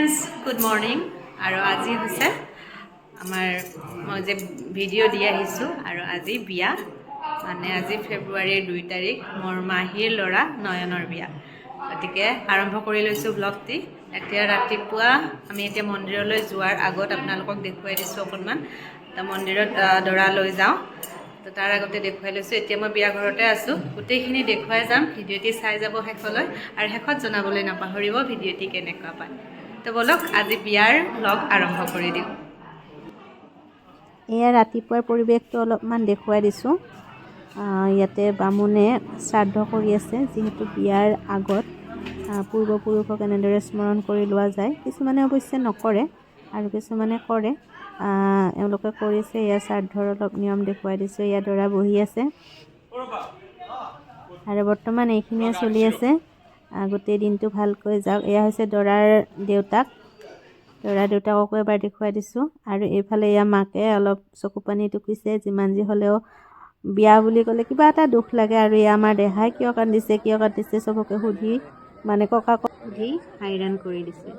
Friends, good morning. আৰু আজি হৈছে আমাৰ, মই যে ভিডিঅ' দি আহিছোঁ, আৰু আজি বিয়া, মানে আজি ফেব্ৰুৱাৰীৰ 2 তাৰিখ, মোৰ মাহীৰ ল'ৰা নয়নৰ বিয়া। গতিকে আৰম্ভ কৰি লৈছোঁ ব্লগটি। এতিয়া ৰাতিপুৱা আমি এতিয়া মন্দিৰলৈ যোৱাৰ আগত আপোনালোকক দেখুৱাই দিছোঁ অকণমান। তো মন্দিৰত দৰা লৈ যাওঁ, তো তাৰ আগতে দেখুৱাই লৈছোঁ। এতিয়া মই বিয়া ঘৰতে আছোঁ। গোটেইখিনি দেখুৱাই যাম, ভিডিঅ'টি চাই যাব শেষলৈ আৰু শেষত জনাবলৈ নাপাহৰিব ভিডিঅ'টি কেনেকুৱা পায়। তো ব'লক, আজি বিয়াৰ ব্লগ আৰম্ভ কৰি দিওঁ। এয়া ৰাতিপুৱাৰ পৰিৱেশটো অলপমান দেখুৱাই দিছোঁ। ইয়াতে বামুণে শ্ৰাদ্ধ কৰি আছে। যিহেতু বিয়াৰ আগত পূৰ্বপুৰুষক এনেদৰে স্মৰণ কৰি লোৱা যায়। কিছুমানে অৱশ্যে নকৰে আৰু কিছুমানে কৰে। এওঁলোকে কৰিছে। এয়া শ্ৰাদ্ধৰ অলপ নিয়ম দেখুৱাই দিছোঁ। এয়া দৰা বহি আছে আৰু বৰ্তমান এইখিনিয়ে চলি আছে। গোটেই দিনটো ভালকৈ যাওক। এয়া হৈছে দৰাৰ দেউতাক। দৰা দেউতাককো এবাৰ দেখুৱাই দিছোঁ। আৰু এইফালে এয়া মাকে অলপ চকু পানী টুকিছে। যিমান যি হ'লেও বিয়া বুলি ক'লে কিবা এটা দুখ লাগে। আৰু এয়া আমাৰ দেহাই কিয় কান্দিছে, কিয় কান্দিছে চবকে সুধি, মানে ককাকক সুধি হাইৰাণ কৰি দিছে।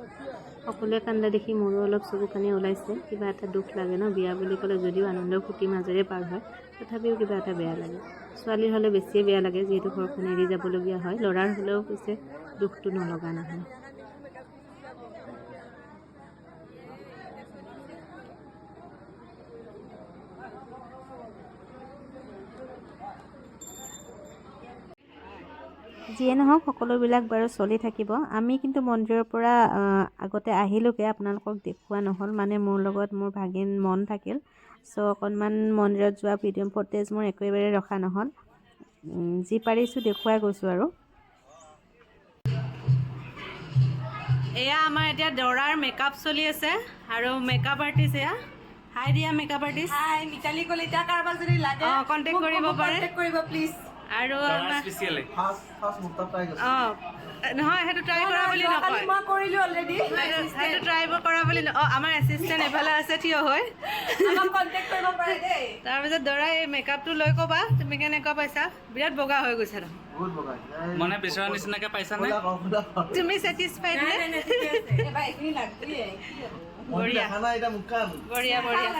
সকলোৱে কান্দা দেখি মোৰো অলপ চকু পানী ওলাইছে। কিবা এটা দুখ লাগে ন বিয়া বুলি ক'লে? যদিও আনন্দ ফূৰ্তিৰ মাজেৰে পাৰ হয়, তথাপিও কিবা এটা বেয়া লাগে। ছোৱালীৰ হ'লে বেছিয়ে বেয়া লাগে, যিহেতু ঘৰখন এৰি যাবলগীয়া হয়। ল'ৰাৰ হ'লেও পিছে দুখটো নলগা নহয়। যিয়ে নহওক, সকলোবিলাক বাৰু চলি থাকিব। আমি কিন্তু মন্দিৰৰ পৰা আগতে আহিলোগৈ, আপোনালোকক দেখুওৱা নহ'ল। মানে মোৰ লগত মোৰ ভাগিন মন থাকিল, চ' অকণমান মন্দিৰত যোৱা ভিডিঅ' ফুটেজ মোৰ একেবাৰে ৰখা নহ'ল। যি পাৰিছোঁ দেখুৱাই গৈছোঁ আৰু। এয়া আমাৰ এতিয়া দৰাৰ মেকআপ চলি আছে আৰু মেকআপ আৰ্টিষ্ট এয়া। হাই দিয়া, মেকআপ আৰ্টিষ্ট। হাই, মিতালী কলিতা। কাৰোবাক যদি লাগে অঁ, contact কৰিব পাৰে। কণ্টেক্ট কৰিব প্লিজ। আৰু আমাৰ স্পেচিয়েলি অঁ, নহয়, সেইটো ট্ৰাই কৰা বুলি নকয়। মই কৰিলো অলৰেডি। সেইটো ট্ৰাই কৰা বুলি অঁ, আমাৰ এছিষ্টেণ্ট এফালে আছে থিয় হৈ। আমাক কণ্টেক্ট কৰিব পাৰে দেই। তাৰপিছত দৰাই এই মেকআপটো লৈ ক'বা তুমি কেনেকুৱা পাইছা। বিৰাট বগা হৈ গৈছা দেখোন। মানে বিচৰা নিচিনাকে পাইছানে? তুমি ছেটিছফাইড নে? নাই নাই, ঠিকে আছে। এবাৰ এইখিনি লাগবই। বঢ়িয়া বঢ়িয়া বঢ়িয়া।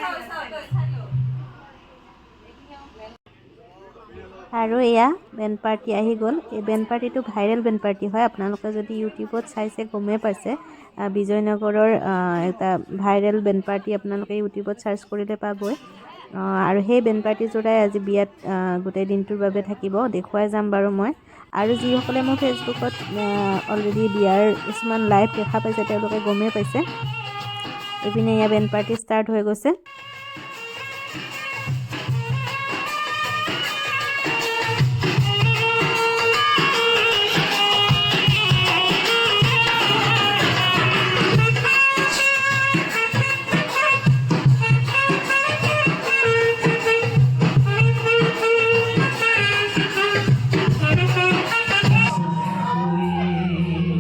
আৰু এয়া বেণ্ড পাৰ্টি আহি গ'ল। এই বেণ্ড পাৰ্টিটো ভাইৰেল বেণ্ড পাৰ্টি হয়। আপোনালোকে যদি ইউটিউবত চাইছে, গমেই পাইছে। বিজয়নগৰৰ এটা ভাইৰেল বেণ্ড পাৰ্টি, আপোনালোকে ইউটিউবত চাৰ্চ কৰিলে পাবই। আৰু সেই বেণ্ড পাৰ্টি যোৰাই আজি বিয়াত গোটেই দিনটোৰ বাবে থাকিব। দেখুৱাই যাম বাৰু মই। আৰু যিসকলে মোৰ ফেচবুকত অলৰেডি বিয়াৰ কিছুমান লাইভ দেখা পাইছে, তেওঁলোকে গমেই পাইছে। এইপিনে এয়া বেণ্ড পাৰ্টি ষ্টাৰ্ট হৈ গৈছে।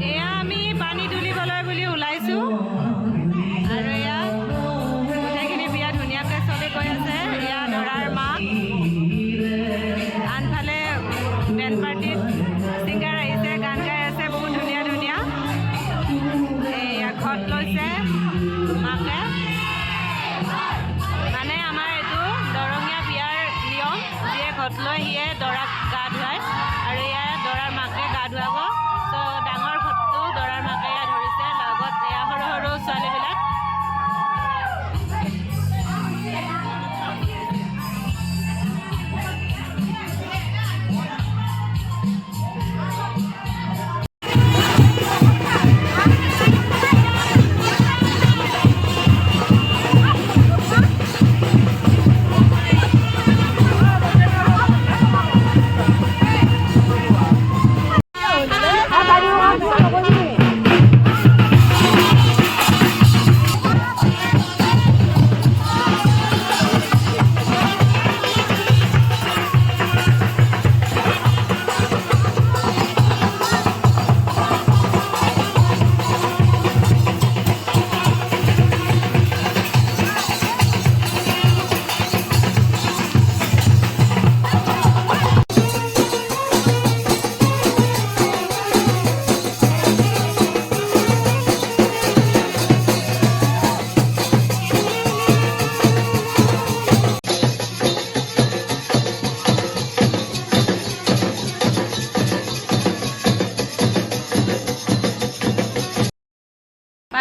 এয়া আমি পানী তুলিবলৈ বুলি ওলাইছোঁ আৰু এয়া গোটেইখিনি বিয়া ধুনীয়াকৈ চলি গৈ আছে। এয়া দৰাৰ মাক, আনফালে বেণ্ড পাৰ্টিত ছিংগাৰ আহিছে, গান গাই আছে বহুত ধুনীয়া ধুনীয়া। এয়া ঘট লৈছে মাকে। মানে আমাৰ এইটো দৰঙীয়া বিয়াৰ নিয়ম, যিয়ে ঘট লয় সিয়ে দৰাক গা ধুৱায়। আৰু এয়া দৰাৰ মাকে গা ধুৱাব। চ' ডাঙৰ ঘটটো দৰাৰ মাকে এয়া ধৰিছে, লগত এয়া সৰু সৰু ছোৱালীবিলাক।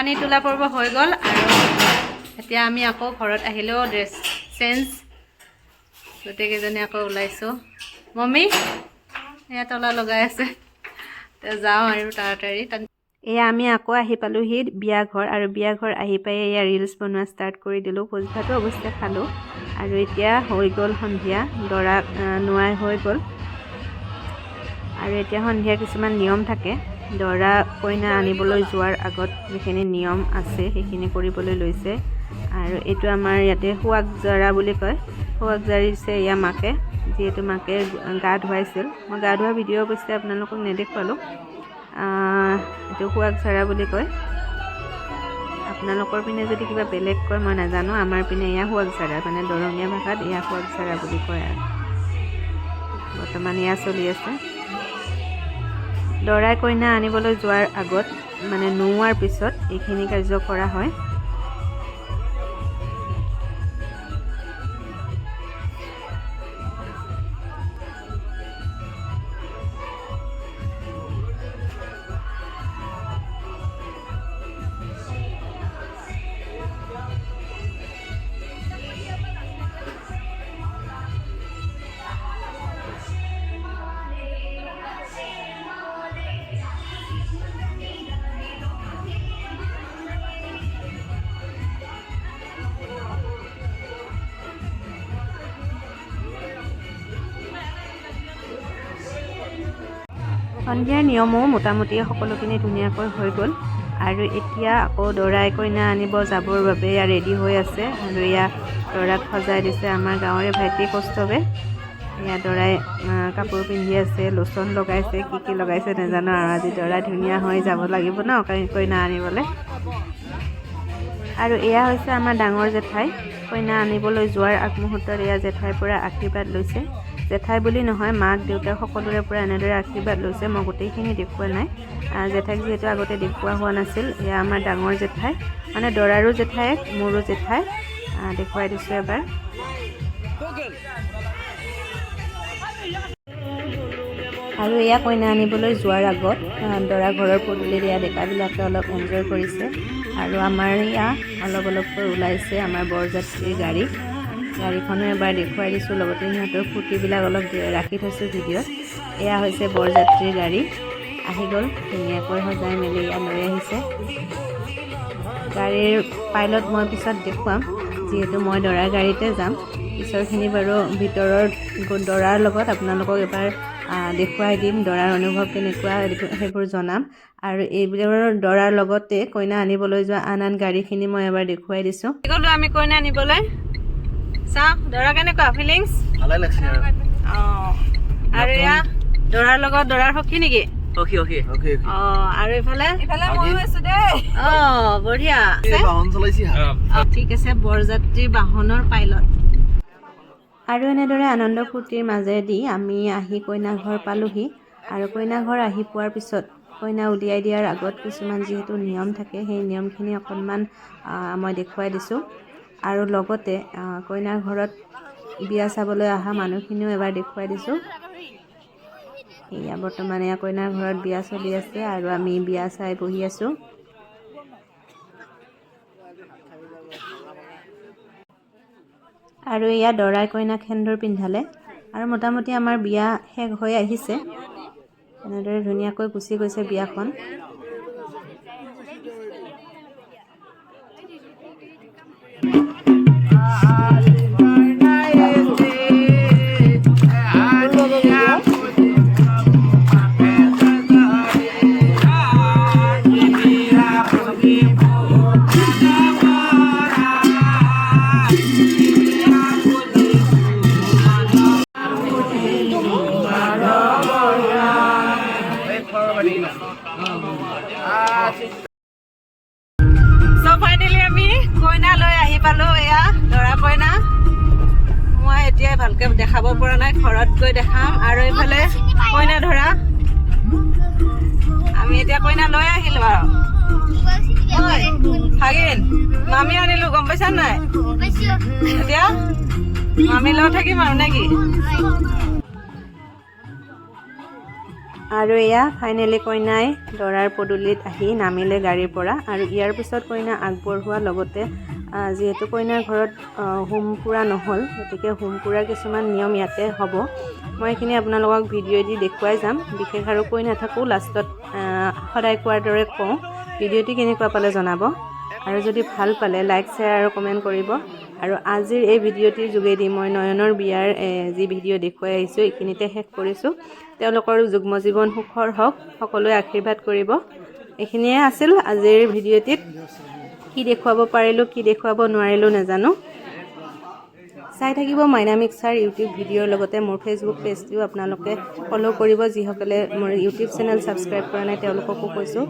পানী তোলা পৰ্ব হৈ গ'ল আৰু এতিয়া আমি আকৌ ঘৰত আহিলেও ড্ৰেছ চেঞ্জ, গোটেইকেইজনী আকৌ ওলাইছোঁ। মম্মি এয়া তলা লগাই আছে। এতিয়া যাওঁ আৰু তাড়াতাড়ি তাত। এয়া আমি আকৌ আহি পালোহি বিয়া ঘৰ আৰু বিয়া ঘৰ আহি পাই এয়া ৰিলচ বনোৱা ষ্টাৰ্ট কৰি দিলোঁ। ভোজ ভাতো অৱশ্যে খালোঁ আৰু এতিয়া হৈ গ'ল সন্ধিয়া, দৰাক নোৱাই হৈ গ'ল। আৰু এতিয়া সন্ধিয়া কিছুমান নিয়ম থাকে, দৰা কইনা আনিবলৈ যোৱাৰ আগত যিখিনি নিয়ম আছে সেইখিনি কৰিবলৈ লৈছে। আৰু এইটো আমাৰ ইয়াতে সুৱাগ জৰা বুলি কয়। সুৱাগ জাৰিছে এয়া মাকে, যিহেতু মাকে গা ধুৱাইছিল। মই গা ধোৱা ভিডিঅ' অৱশ্যে আপোনালোকক নেদেখুৱালোঁ। এইটো সুৱাগ জৰা বুলি কয়। আপোনালোকৰ পিনে যদি কিবা বেলেগ কয় মই নাজানো, আমাৰ পিনে এয়া সুৱাগ জৰা, মানে দৰঙীয়া ভাষাত এয়া সুৱাগ জৰা বুলি কয়। আৰু বৰ্তমান এয়া চলি আছে। দৰাই কইনা আনিবলৈ যোৱাৰ আগত, মানে নোওৱাৰ পিছত এইখিনি কাৰ্য কৰা হয়। সন্ধিয়াৰ নিয়মো মোটামুটি সকলোখিনি ধুনীয়াকৈ হৈ গ'ল। আৰু এতিয়া আকৌ দৰাই কইনা আনিব যাবৰ বাবে এয়া ৰেডি হৈ আছে। আৰু এয়া দৰাক সজাই দিছে আমাৰ গাঁৱৰে ভাইটি কৌস্তবে। এয়া দৰাই কাপোৰ পিন্ধি আছে, লোচন লগাইছে, কি কি লগাইছে নাজানো আৰু। আজি দৰা ধুনীয়া হৈ যাব লাগিব ন কইনা আনিবলৈ। আৰু এয়া হৈছে আমাৰ ডাঙৰ জেঠাই, কইনা আনিবলৈ যোৱাৰ আগমুহূৰ্তত এয়া জেঠাইৰ পৰা আশীৰ্বাদ লৈছে। জেঠাই বুলি নহয়, মাক দেউতাক সকলোৰে পৰা এনেদৰে আশীৰ্বাদ লৈছে। মই গোটেইখিনি দেখুওৱা নাই, জেঠাইক যিহেতু আগতে দেখুওৱা হোৱা নাছিল। এয়া আমাৰ ডাঙৰ জেঠাই, মানে দৰাৰো জেঠাই, মোৰো জেঠাই। দেখুৱাই দিছোঁ এবাৰ। আৰু এয়া কইনা আনিবলৈ যোৱাৰ আগত দৰা ঘৰৰ পদূলিত এয়া ডেকাবিলাকে অলপ এনজয় কৰিছে। আৰু আমাৰ এয়া অলপ অলপকৈ ওলাইছে আমাৰ বৰযাত্ৰীৰ গাড়ী। গাড়ীখনো এবাৰ দেখুৱাই দিছোঁ, লগতে সিহঁতৰ ফূৰ্তিবিলাক অলপ ৰাখি থৈছোঁ ভিডিঅ'ত। এয়া হৈছে বৰযাত্ৰীৰ গাড়ী, আহি গ'ল ধুনীয়াকৈ সজাই মেলি এয়া লৈ আহিছে। গাড়ীৰ পাইলট মই পিছত দেখুৱাম, যিহেতু মই দৰাৰ গাড়ীতে যাম। পিছৰখিনি বাৰু ভিতৰৰ দৰাৰ লগত আপোনালোকক এবাৰ দেখুৱাই দিম, দৰাৰ অনুভৱ কেনেকুৱা সেইবোৰ জনাম। আৰু এইবোৰৰ দৰাৰ লগতে কইনা আনিবলৈ যোৱা আন আন গাড়ীখিনি মই এবাৰ দেখুৱাই দিছোঁ। গ'লো আমি কইনা আনিবলৈ। চাওঁ দৰা কেনেকুৱা ফিলিংছ। ভালে লাগছে আৰু। অঁ, আৰু এয়া দৰাৰ লগত দৰাৰ সখী নেকি? সখী, সখী, সখী। অঁ, আৰু এইফালে ইফালে ময়ো আছো দেই। অঁ, বঢ়িয়া। বাহন চলাইছি। অঁ, ঠিক আছে, বৰযাত্ৰীৰ বাহনৰ পাইলট। আৰু এনেদৰে আনন্দ ফূৰ্তিৰ মাজেদি আমি আহি কইনা ঘৰ পালোহি। আৰু কইনা ঘৰ আহি পোৱাৰ পিছত কইনা উলিয়াই দিয়াৰ আগত কিছুমান যিহেতু নিয়ম থাকে, সেই নিয়মখিনি অকণমান মই দেখুৱাই দিছোঁ। আৰু লগতে কইনাৰ ঘৰত বিয়া চাবলৈ অহা মানুহখিনিও এবাৰ দেখুৱাই দিছোঁ। এয়া বৰ্তমান এয়া কইনাৰ ঘৰত বিয়া চলি আছে আৰু আমি বিয়া চাই বহি আছোঁ। আৰু এয়া দৰাই কইনাক সেন্দুৰ পিন্ধালে আৰু মোটামুটি আমাৰ বিয়া শেষ হৈ আহিছে। এনেদৰে ধুনীয়াকৈ গুচি গৈছে বিয়াখন। চ' ফাইনেলি আমি কইনা লৈ আহি পালো। এয়া দৰা কইনা। মই এতিয়াই ভালকে দেখাব পৰা নাই, ঘৰত গৈ দেখাম। আৰু এইফালে কইনা ধৰা, আমি এতিয়া কইনা লৈ আহিলো। আৰু ভাগিন মামী আনিলো, গম পাইছা নাই? এতিয়া মামী লগত থাকিম আৰু, নেকি? আৰু এয়া ফাইনেলি কইনাই দৰাৰ পদূলিত আহি নামিলে গাড়ীৰ পৰা। আৰু ইয়াৰ পিছত কইনা আগবঢ়োৱাৰ লগতে যিহেতু কইনাৰ ঘৰত হোম পোৰা নহ'ল, গতিকে হোম পোৰাৰ কিছুমান নিয়ম ইয়াতে হ'ব। মই এইখিনি আপোনালোকক ভিডিঅ' দি দেখুৱাই যাম। বিশেষ আৰু কৈ নাথাকোঁ। লাষ্টত সদায় কোৱাৰ দৰে কওঁ, ভিডিঅ'টি কেনেকুৱা পালে জনাব আৰু যদি ভাল পালে লাইক, শ্বেয়াৰ আৰু কমেণ্ট কৰিব। আৰু আজিৰ এই ভিডিঅ'টিৰ যোগেদি মই নয়নৰ বিয়াৰ যি ভিডিঅ' দেখুৱাই আহিছোঁ, এইখিনিতে শেষ কৰিছোঁ। তেওঁলোকৰ যুগ্ম জীৱন সুখৰ হওক, সকলোৱে আশীৰ্বাদ কৰিব। এইখিনিয়ে আছিল আজিৰ ভিডিঅ'টিত। কি দেখুৱাব পাৰিলোঁ, কি দেখুৱাব নোৱাৰিলোঁ নাজানো। চাই থাকিব মাইনা মিক্সাৰ ইউটিউব ভিডিঅ'ৰ লগতে মোৰ ফেচবুক পেজটোও আপোনালোকে ফ'ল' কৰিব। যিসকলে মোৰ ইউটিউব চেনেল ছাবস্ক্ৰাইব কৰা নাই, তেওঁলোককো কৈছোঁ,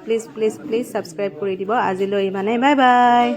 প্লিজ প্লিজ প্লিজ ছাবস্ক্ৰাইব কৰি দিব। আজিলৈ ইমানেই, বাই বাই।